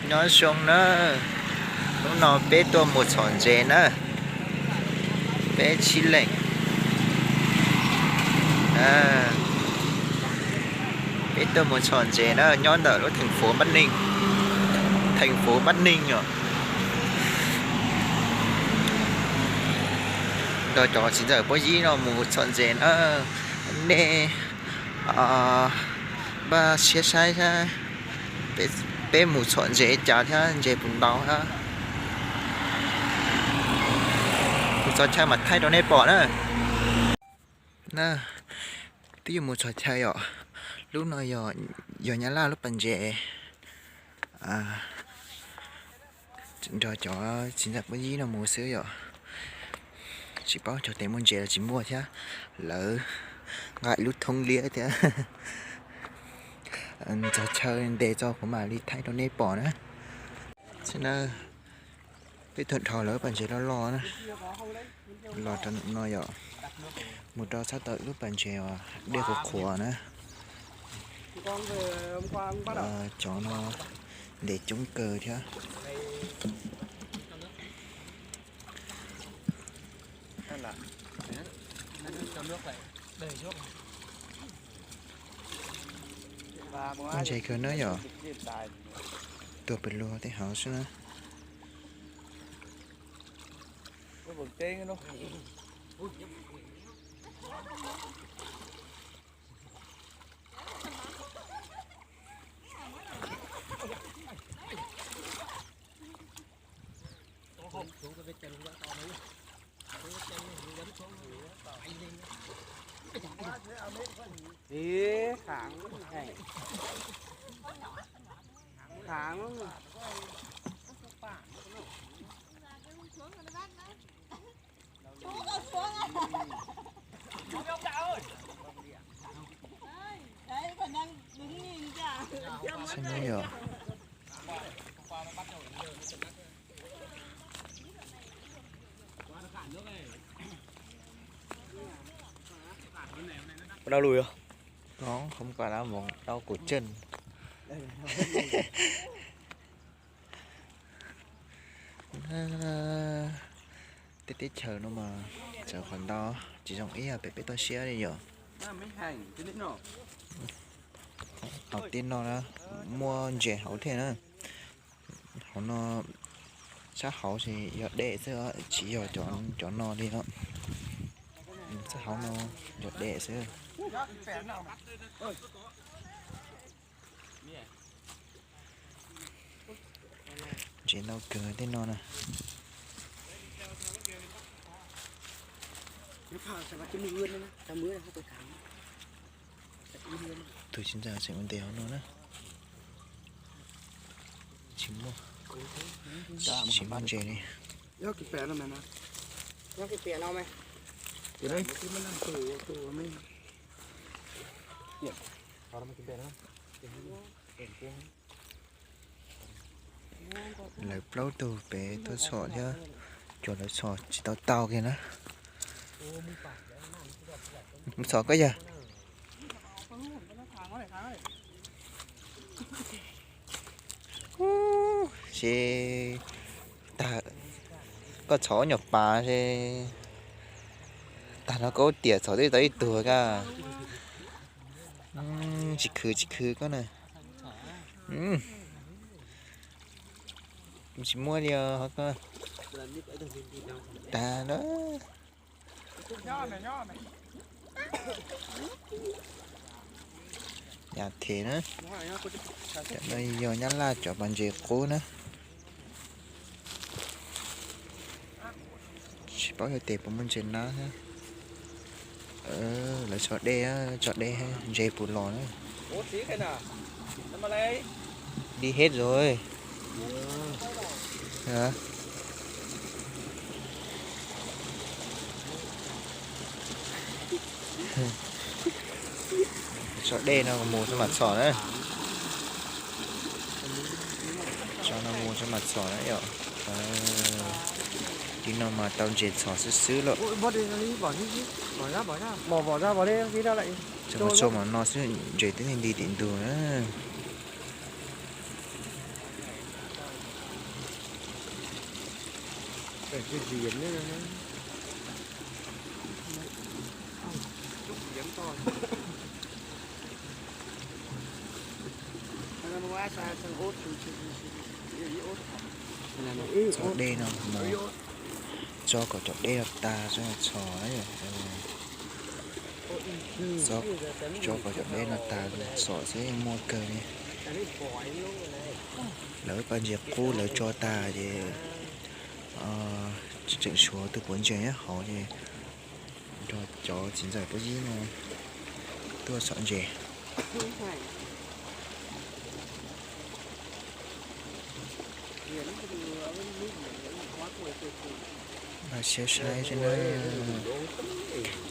Nyob zoo na, hnub no peb tuaj mus txhom ntses na, peb tsib leeg. Peb tuaj mus txhom ntses na, nyob ntawm lub theem fuv Pab Neeg, theem fuv Pab Neeg os. Nrog cov txiv ntxawm Pub Yib no mus txhom ntses na, nej npaj siab saib saib peb mus txhom ntses li cas thiab ntses puas ntau thiab. Mus txhos chaw mam thaij rau nej pom na. Na, twb yuav mus txhos chaw yom. Lub no yog Nyab Laj lub pas ntses, nrog cov txiv ntxawm Pub Yib no mus xwb yom. Tsis paub xyov tes muaj ntses los tsis muaj thiab, lawv nqa ib lub thoob liab thiab. Txhos chaw ntes txog kuv mam li thaij rau nej pom na. Peb tuaj dhos lawv pas ntses loj loj na, los rau no yom, mus rau sab tom lub pas ntses uas dej qhuav qhuav na. Cov no ntes coob kawg thiab. Ntses kawg na yom, tuag pes lug tej hauv xwb na. Hôm qua đá bóng đau cổ chân. Tej teb chaws no mas txawv qhov ntau, tsis zoo ib yam pem peb toj siab li yom. Hauv tej no na, muaj ntses hauv thiab na. Hauv no, sab hauv ces yog dej xwb, tsis yog cov no li os. Sab hauv no yog dej xwb. Ntses ntau kawg tej no na. Tus txiv ntxawm tseem ua ntej hauv no na. Tsis muaj, tsis muaj ntses li. Lawv plaub tug pem tuaj txhom thiab, cov lawv txhom tsis tau tau kiag na. Mus txhom koj yawg. Ces tag, koj txhom nyuam pas ces tag no koj tiam txhom twb tau ib tug koj. Tsis khwv tsis khwv koj na. Tsis muaj li os. Tag na. Yam them na. Cov no yog Nyab Laj cov pas ntses qub na. Tsis paub yog tes puas muaj ntses nab thiab. Lawv tso dej, tso dej ntses puas los na. Đi hết rồi. Hả? Tso dej no mus tso mam txhom na. Tso no mus tso mam txhom na yom. Li no mas tau ntses txhom xwb xwb lawm. Tso mas tso mam no xwb ntses twb nti tim ntug na. Tso dej no mus, tso kom cov dej no tas tso txhom na. Tso kom cov dej no tas txhom xwb muaj kawg li. Lawv paj ntses qub lawv tso tas ces tseem tshuav tus puav ntses nyob hauv ces nrog cov txiv ntxawm puav yib no tuaj txhom ntses. Siab saib seb na,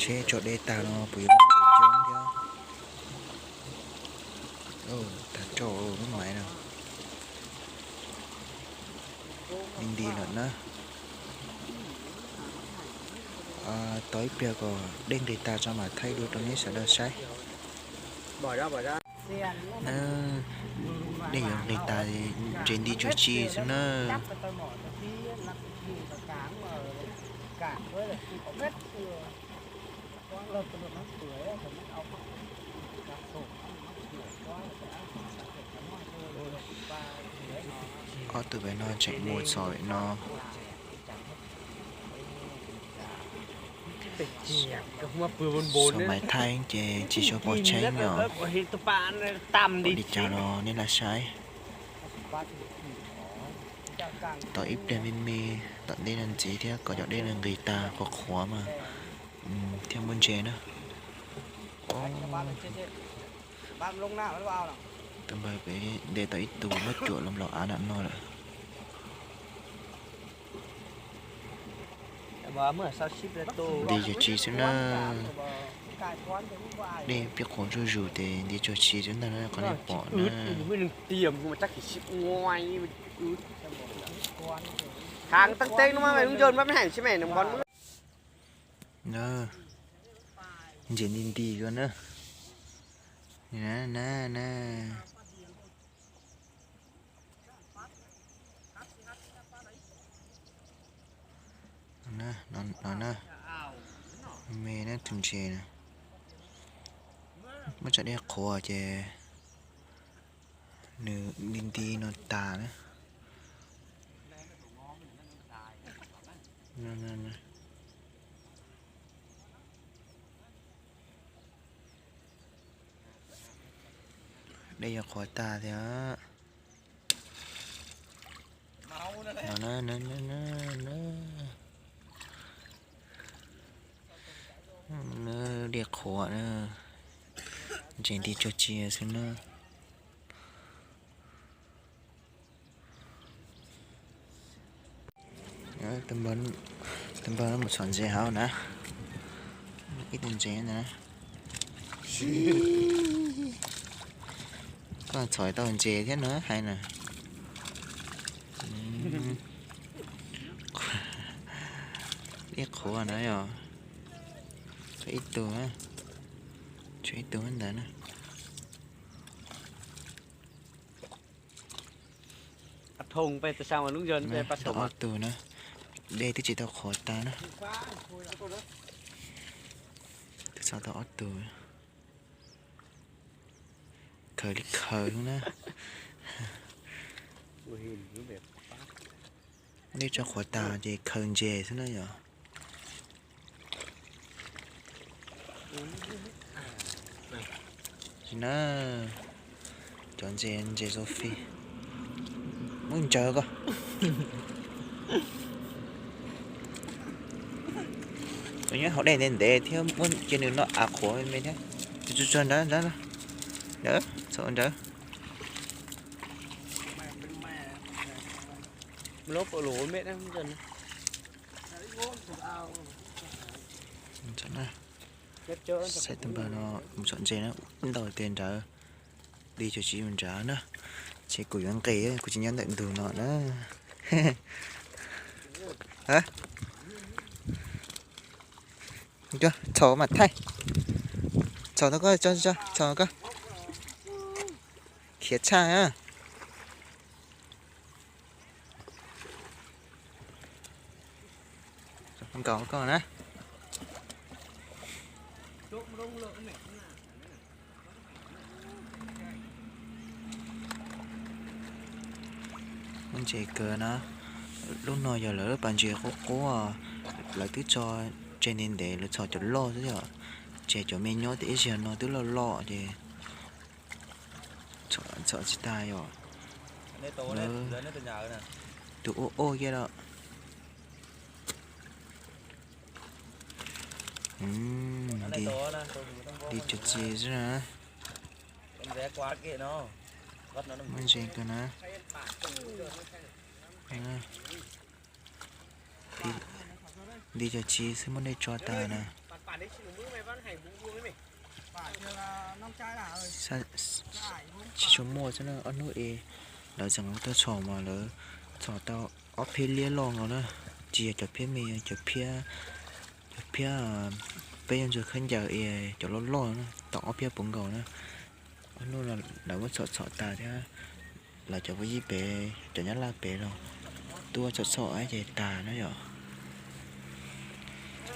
seb tso dej tas no puas yuav muaj ntses coob thiab. Tas rau lub maiv no. Nti nti lawm na. Tos ib pliag kom dej nqis tas tso mam thaij dua rau neb sawv daws saib. Dej yuav nqis tas, ntses nti tsuag tsi xwb na. Ob tug pem no tseem mus txog pem no. Xov maiv thaij ces tsis tshua pom tseeb yom. Ua li cas los nej lam saib. Tos ib pliag me me, tom ntej no ntxiv thiab kom cov dej no nqis tas qhuav qhuav mas thiaj muaj ntses na. Tus npawg pem nte tau ib tug muab cuam los nplaum av nram no lawm. Nti tsuag tsi xwb na. Dej pib qhuav zuj zus ces nti tsuag tsi xwb ntag na, qhov nej pom na. Ntses nti nti ko na. Na na. No na, me na tus ntses na. Muab tsam dej qhuav ces nws nti nti no tas na. Dej yuav qhuav tas thiab. Dej qhuav na, ntses nti tsuag tsi xwb na. Tus npawg no mus txhom ntses hauv na. Ib tug ntses na. Koj txhom tau ntses thiab no hais na. Dej qhuav na yom. Tshuav ib tug, tshuav ib tug ntawd na. Tau ob tug na, dej twb tsis tau qhuav tas na. Twb txog tau ob tug. Khaws li khaws xwb na. Dej tso qhuav tas ces khaws ntses xwb na yom. Na, cov ntses, ntses Sophie. Muab ntsaws koj. Tus nyob hauv dej ntev ntev thiab muab cia nws noj av qhuav me me thiab. Tsuag tsuag ntawd, ntawd, ntawd, txhob ntawd. Saib tus npawg no mus txhom ntses na, ntau tiag nrad. Dej tsuag tsi mus nrad na, ces kuv yuav nqis, kuv tsis nyob ntawm ntug no na. Txhom mas thaij, txhom tau koj, txhom koj, khiav tshaj na. Nkaus koj na. Muaj ntses kawg na. Lub no yog lawv lub pas ntses qub qub, lawv twb tso tseg ntev ntev, lawv txhom cov loj xwb yom. Tseg cov me nyob tias ib zaug no twb loj loj ces txhom tsis tag yom. Tus ua ua kiag lawm. Nti cov txiv xwb na. Muaj ntses kawg na. Nti cov txiv xwb muab dej tso tas na. Tsis tshua muaj xwb na, ob hnub es lawv tseem tuaj txhom mas lawv txhom tau ob phiab liab loj nkaus na. Tsis yog cov phiab me, cov phiab, cov phiab peb yuav ntxuag khaub ncaws es cov loj loj na, tau ob phiab puv nkaus na. Ob hnub no lawv muab txhom txhom tas thiab, lawv cov phooj ywg pem, cov Nyab Laj pem los tuaj txhom txhom ces tag na yom.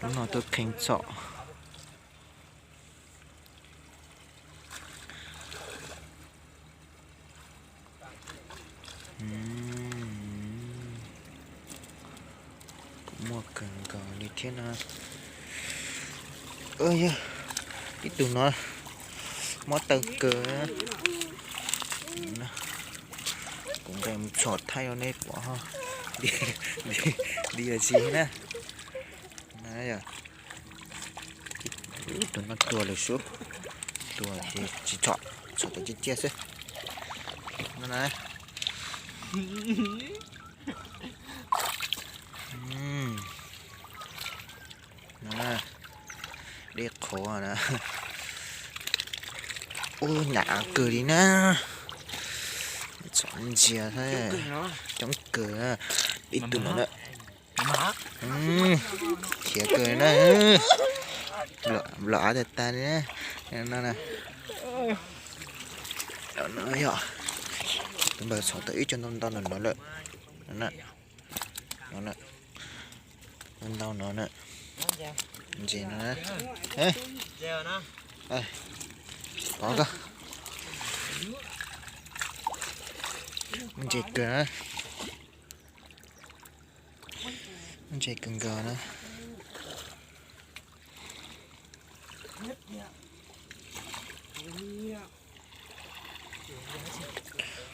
Lub no tuaj kheev txhom. Kuv muaj kawg nkaus li thiab no. Yog ib tug no mob taw kawg. Kuv nqes mus txhom thaij rau nej pom nti yog tsis na. Tus no tuag lawm sub, tuag ces tsis txhom, txhom tau ciaj ciaj xwb. No na. Dej qhuav na. Ub, hnyav kawg li na. Txhom ntsia thiab, coob kawg. Ib tug no na. Khiav kawg na. Nplawm av tag tag li na. No na. No yog tus npawg txhom tau ib co ntau ntau no no lawm. No na. Ntau no na. Ntses no na. Pov koj. Ntses kawg na. Ntses kawg nkaus na.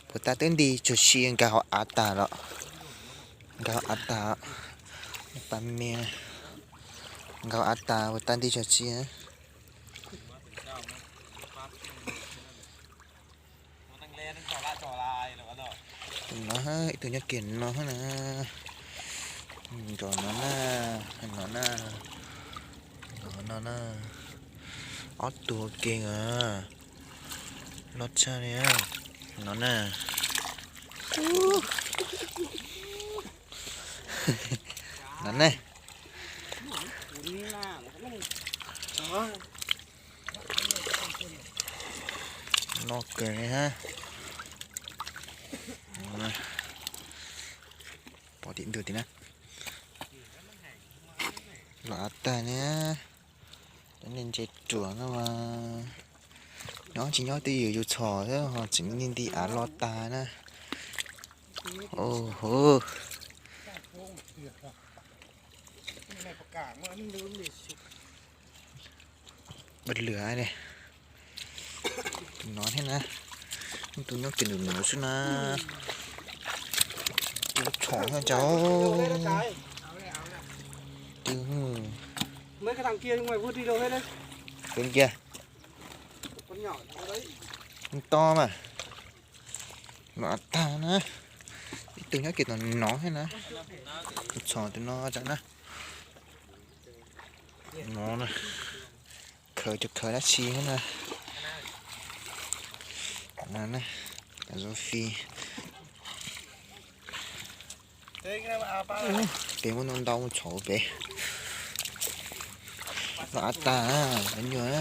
Puas tas twb nti tsuag si nkag hauv av tag los. Nkag hauv av tag. Pas me nkag hauv av tag puas tas nti tsuag si. Tus no, ib tug nyob kiag no na. Nkaus no na, no na, nkaus no na. Ob tug ua ke a, loj tshaj li no na. No ne. Loj kawg li hab. Pov tim ntug tim na. Los av tag na. Cov niag ntses ruam no mas nyob tsis nyob twb yus yus txhom xwb ho tseem nti nti av los tag na. Au hov. Npaj lwm ne. Tus no thiab na. Tus nyob kiag ntawm no xwb na. Tus txhom thiab cas. Tus, tus kiag. To mas. Los av tag na. Ib tug nyob kiag tom no thiab na. Tus txhom tus no tsam na. No na. Khaws cov khaws dab tsi thiab na. No na. Zoo fi. Peb muab ntau ntau mus txhom pem. Los av tag, cov nyuag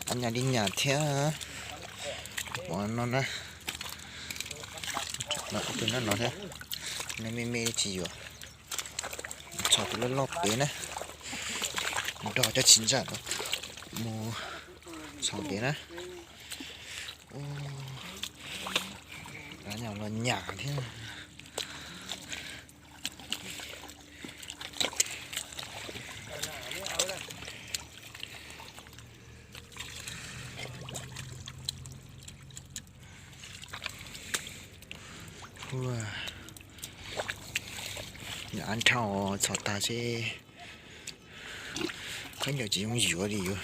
av nyas li nyas thiab. Pom no na. Tus no no thiab. No me me tsis yuav. Txhos tus loj loj pem na, nrog cov tsis ntsa mus txhos pem na. Los nyam thiab. Nyam av nrhau txhos tas seb khaub ncaws tsis zoo yuav li yuav.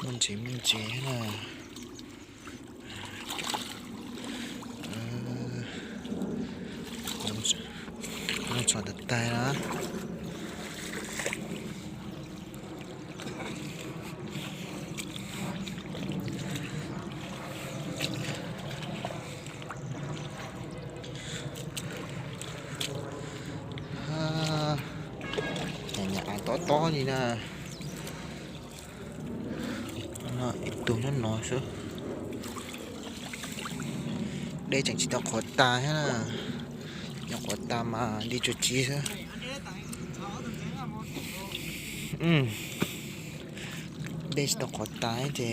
Muaj ntses muaj ntses na. Txhos tas tas na. Nyam av tob tob li na. Ib tug nyob no xwb. Dej tseem tsis tau qhuav tas thiab na. Yog qhuav tas mas li tsuas tsiv xwb. Dej tsis tau qhuav tas ces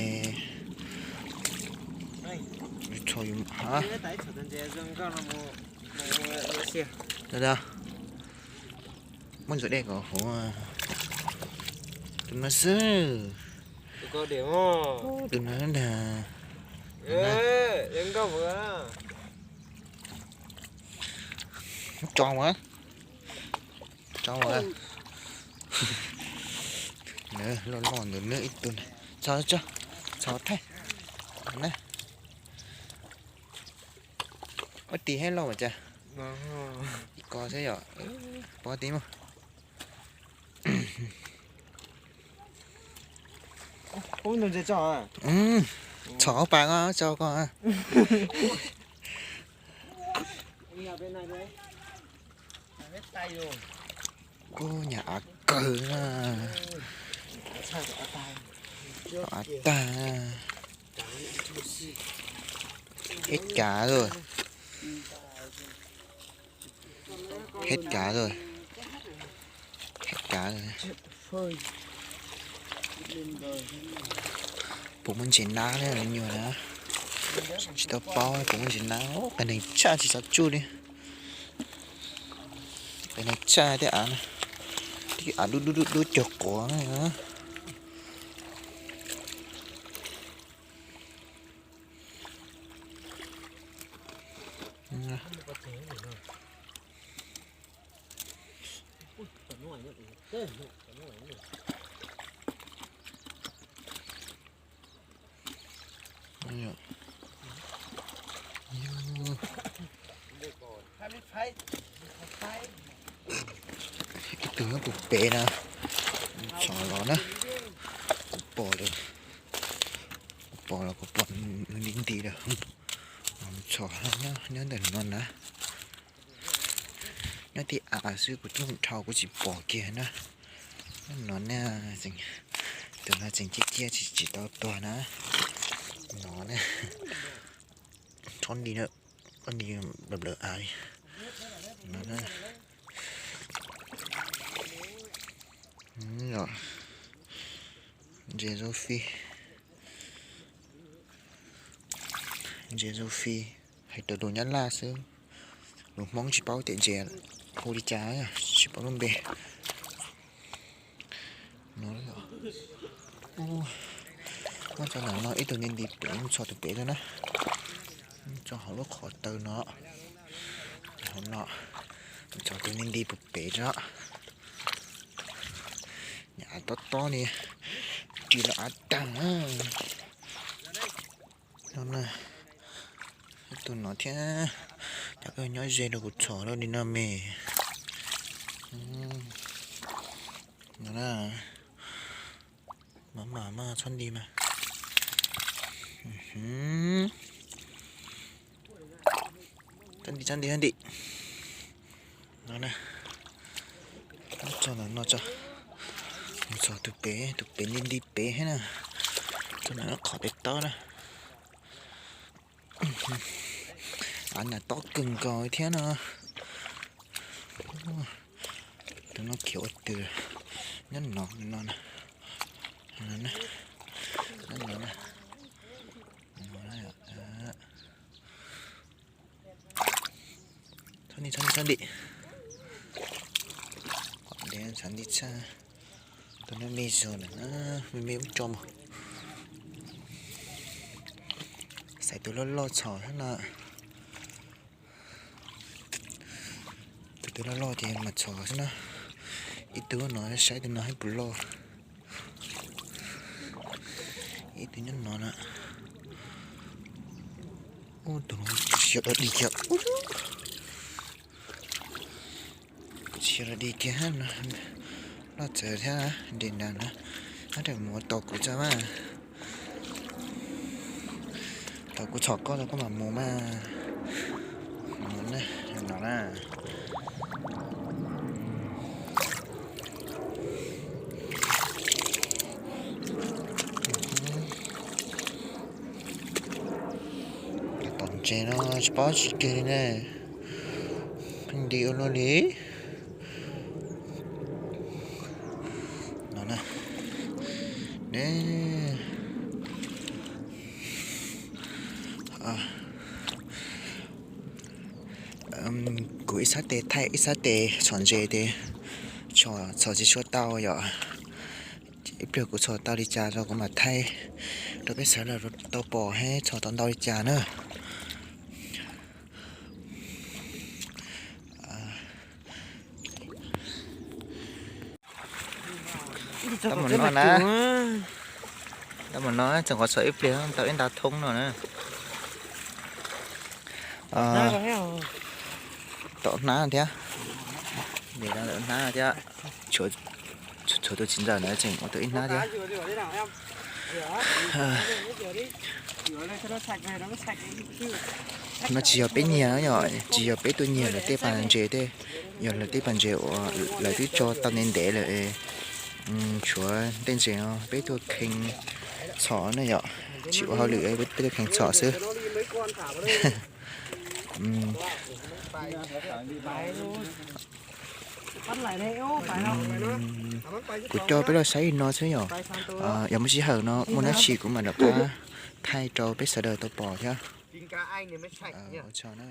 txhos yus ha. Muab ntxuav dej kom huv. Tus no xwb. Tus no ntag. Tso mas. Tso mas. Loj loj ntawm no ib tug. Txhos tso, txhos thaij na. Ua ti hev lauj mas cas. Ib ko xwb yom. Pov ti mus. Txhos pas ko tso ko. Kuj nyam av kawg na. Av tag. Hết cả rồi. Hết cả rồi. Hết cả rồi. Puas muaj ntses nab thiab me nyuam na. Tsis tau paub puas muaj ntses nab. Qee neeg tshaj tsis xav tsuj li. Qee neeg tshaj tej av, tej av dub dub dub dub cog quav. Ib tug nyob puag pem na, txhos los na, kuv pom lawm, kuv pom los kuv pom nti nti lawm, txhos nyob ntawm no na. Nyob tib av xwb kuv twb mus dhau kuv tsis pom kiag na. No na, tus no tseem ciaj ciaj tsis tsis tau tuag na. No na, txhob nti na, koj nti lawm lawm av li. No na, ntses rau fij. Ntses rau fij, hais rau lus Nyab Laj xwb, lus Hmoob tsis paub tias ntses hu li cas, tsis paub lub npe. Muab tso ntawm no ib tug nti nti pem, txhos tus pem tso na, tso hauv lub qhov taw no, hauv no, txhos tus nti nti puag pem tso. Av tob tob li, ris los av tag. No na, tus no thiab, cas koj nyob ze rau kuv txhos rau li no me. No na, mam mam mas txhob nti mas. Txhob nti, txhob nti, txhob nti. No na, tso ntawm no tso, mus txog tus pem, tus pem nti nti pem thiab na, tso ntawm no qhov pem taub na. Av nas tob kawg nkaus thiab no. Tus no khiav ua twg? Nyob no no. Nyob no. Txhob dim, txhob dim, txhob dim. Qhov dev xav dim tshaj. Tus no me zog na, me me ub tso mus. Xaiv tus loj loj txhom xwb na. Tus twg loj loj ces mam txhom xwb na. Ib tug no saib tus no hais puas loj. Ib tug nyob no na. Ub, tus no tsis yog dog dig kiag. Tsis yog dog dig kiag, loj txawv thiab. Nres nrad na, ab, mus tos kuv tso mas. Thaum kuv txhom koj tau koj mam mus mas. Mus na, no na. Tom ntses no tsis paub tsis kig li ne. Pheej nti ua luaj li. No na. Ne. Kuv ib sab tes thaij ib sab tes txhom ntses ces txhom tsis tshua tau yom. Ib pliag kuv txhom tau li cas los kuv mam thaij rau peb sawv daws tau pom thiab txhom tau ntau li cas na. Tau mus no na. Tau mus no tseem qhuav txhom ib pliag tau ib nta thoob no na. Tom hnab thiab. Hnab thiab. Tshuav tus txiv ntxawm na tseem ua tau ib hnab thiab. No tsis yog peb nyiag, yog tsis yog peb tuaj nyiag lawv tej pas ntses tej, yog lawv tej pas ntses uas lawv twb tso tau ntev ntev lawm. Tshuav tej ntses no peb tuaj kheev txhom na yom, tsis ua hauj lwm peb tuaj kheev txhom xwb. Kuv coj peb los saib li no xwb yom. Yog muaj sij hawm no muaj dab tsi kuv mam rov qab thaij rau peb sawv daws tau pom thiab. Ua tsaug na.